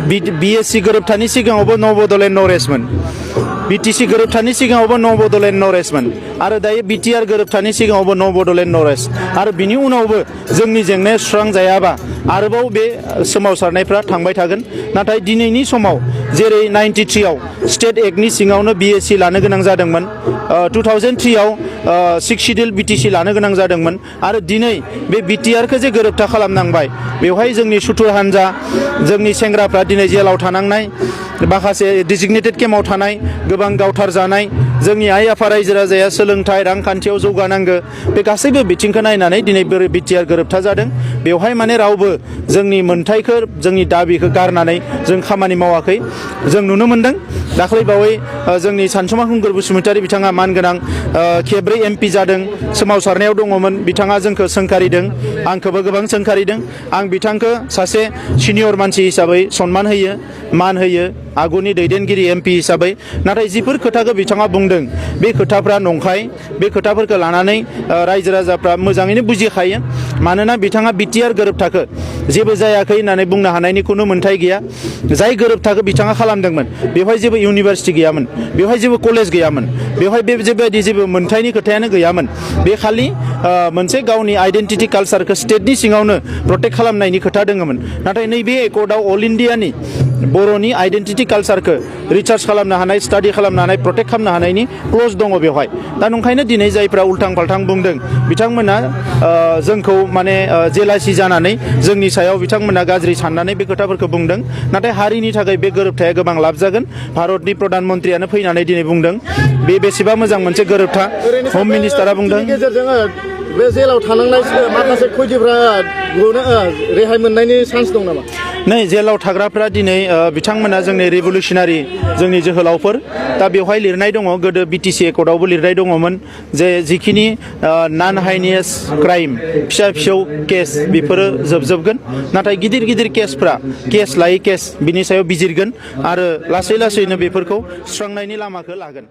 BSC गोरोबथानि सिगाङावबो न बडलेण्ड नरेशमोन BTC गोरोबथानि सिगाङावबो न बडलेण्ड नरेशमोन आरो दायो BTR गोरोबथानि सिगाङावबो न बडलेण्ड नरेश आरो बिनि उनावबो जोंनि जेंनाया सुस्रांजायाबा आरोबाव बे सोमावसारनायफ्रा थांबाय थागोन नाथाय दिनैनि समाव जेरै 93 आव स्टेट एक्टनि सिङावनो BSc लानो गोनां जादोंमोन 2003 आव 6 शिड्यूल BTC लानो गोनां जादोंमोन आरो दिनै बे BTR खौ जे गोरोबथा खालामनांबाय बेवहाय जोंनि सुथुर हान्जा जोंनि सेंग्राफ्रा दिनै जेलाव थानांनाय माखासे डिजिगनेटेड केम्पआव थानाय गोबां गावथार जानाय जोंनि आइ आफा रायजो राजाया सोलोंथाइ रांखान्थियाव जौगानांगौ बे गासैबो बिथिंखौ नायनानै दिनै BTR गोरोबथा जादों बेवहाय माने रावबो जोंनि मोन्थाइखौ जोंनि दाबिखौ गारनानै जों खामानि मावाखै जों नुनो मोन्दों दाख्लै बावै जोंनि सानसुमा खुंगुर बसुमतारी बिथाङा मानगोनां खेब्रै MP जादों सोमावसारनायाव दङमोन बिथाङा जोंखौ सोंखारिदों आंखौबो गोबां सोंखारिदों आं बिथांखौ सासे सिनियर मानसि हिसाबै सन्मान होयो मान होयो आगुनि दैदेनगिरि MP हिसाबै नाथाय जिफोर खोथाखौ बिथाङा बुंदों बे खोथाफ्रा नंखाय बे खोथाफोरखौ लानानै रायजो राजाफ्रा मोजाङैनो बुजिखायो मानोना बिथाङा BTR गोरोबथाखौ जेबो जायाखै होननानै बुंनो हानायनि खुनु मोन्थाइ गैया जाय गोरोबथाखौ बिथाङा खालामदोंमोन बेवहाय जेबो इउनिभारसिटि गैयामोन बेवहाय जेबो कलेज गैयामोन बेवहाय बेबायदि जेबो मोन्थाइनि खोथायानो गैयामोन बे खालि मोनसे गावनि आइडेन्टिटि कालचारखौ स्टेटनि सिङावनो प्रटेक्ट खालामनायनि खोथा दङमोन नाथाय नैबे एकर्डआव अल इन्डियानि बर'नि आइडेन्टिटि कालचारखौ रिसार्च खालामनो हानाय स्टाडि खालामनो हानाय प्रटेक्ट खालामनो हानायनि क्लज दङ बेवहाय दा नंखायनो दिनै जायफ्रा उल्थां फाल्थां बुंदों बिथांमोना जोंखौ माने जेलासि जानानै जोंनि सायाव बिथांमोना गाज्रि साननानै बे खोथाफोरखौ बुंदों नाथाय हारिनि थाखाय बे गोरोबथाया गोबां लाब जागोन भारतनि प्रधान मन्त्रियानो फैनानै दिनै बुंदों बे बेसेबा मोजां मोनसे गोरोबथा हम मिनिस्टारा बुंदों बे जेलाव थानांनाय माखासे खैदिफ्रा रेहाय मोननायनि चान्स दं नामा नै जेलाव थाग्राफ्रा दिनै बिथांमोना जोंनि रिभलिउसनारि जोंनि जोहोलावफोर दा बेवहाय लिरनाय दङ गोदो BTC एकर्डआवबो लिरनाय दङमोन जे जिखिनि नन हाइनियास क्राइम फिसा फिसौ केस बेफोरो जोबजोबगोन नाथाय गिदिर गिदिर केसफ्रा केस लायै केस बिनि सायाव बिजिरगोन आरो लासै लासैनो बेफोरखौ सुस्रांनायनि लामाखौ लागोन